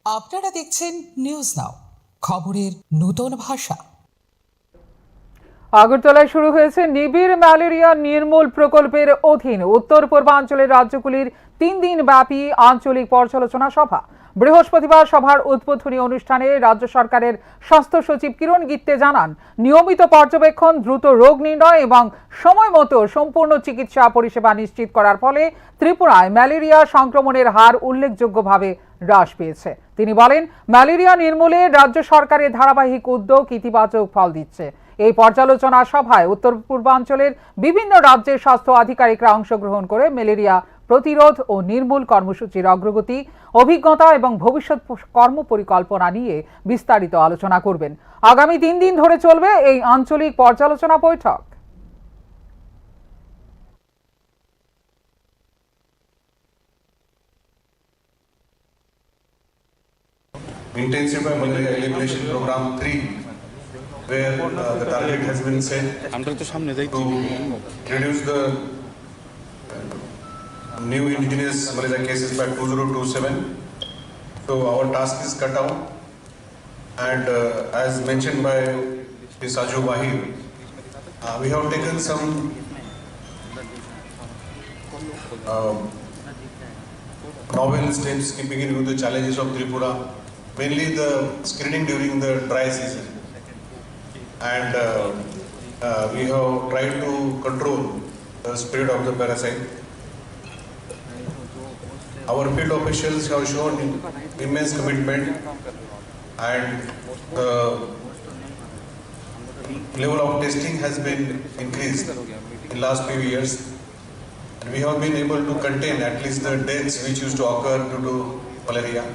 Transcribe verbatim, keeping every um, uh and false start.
আপনারা দেখছেন news now, খবরের নতুন ভাষা। আগরতলায় শুরু হয়েছে নিবিড় ম্যালেরিয়া নির্মূল প্রকল্পের অধীন উত্তর পূর্বাঞ্চলের রাজ্যগুলির তিন দিন ব্যাপী আঞ্চলিক পর্যালোচনা সভা। বৃহস্পতিবার সভার উদ্বোধনী অনুষ্ঠানে রাজ্য সরকারের স্বাস্থ্য সচিব কিরণ গিত্তে জানান, নিয়মিত পর্যবেক্ষণ, দ্রুত রোগ নির্ণয় এবং সময় মতো সম্পূর্ণ চিকিৎসা পরিষেবা নিশ্চিত করার ফলে ত্রিপুরায় ম্যালেরিয়া সংক্রমণের হার উল্লেখযোগ্যভাবে হ্রাস পেয়েছে। তিনি বলেন, ম্যালেরিয়া নির্মূলে রাজ্য সরকারের ধারাবাহিক উদ্যোগ ইতিবাচক ফল দিচ্ছে। এই পর্যালোচনা সভায় উত্তর পূর্বাঞ্চলের বিভিন্ন রাজ্যের স্বাস্থ্য আধিকারিকরা অংশগ্রহণ করে ম্যালেরিয়া প্রতিরোধ ও নির্মূল কর্মসূচির অগ্রগতি, অভিজ্ঞতা এবং ভবিষ্যৎ প-, কর্মপরিকল্পনা নিয়ে বিস্তারিত আলোচনা করবেন। আগামী তিন দিন ধরে চলবে এই আঞ্চলিক পর্যালোচনা বৈঠক। Intensify Malaria Elimination Program three, where, uh, the target has been set আমরা তো সামনে যাই to reduce the new indigenous malaria cases by two zero two seven. So our task is cut down, and, uh, as mentioned by Shri Saju Bahir, uh, we have taken some, uh, novel steps keeping in view the challenges of Tripura, mainly the screening during the dry season. And, uh, uh, we have tried to control the spread of the parasite. Our field officials have shown immense commitment, and the level of testing has been increased in last few years. And we have been able to contain at least the deaths which used to occur due to malaria.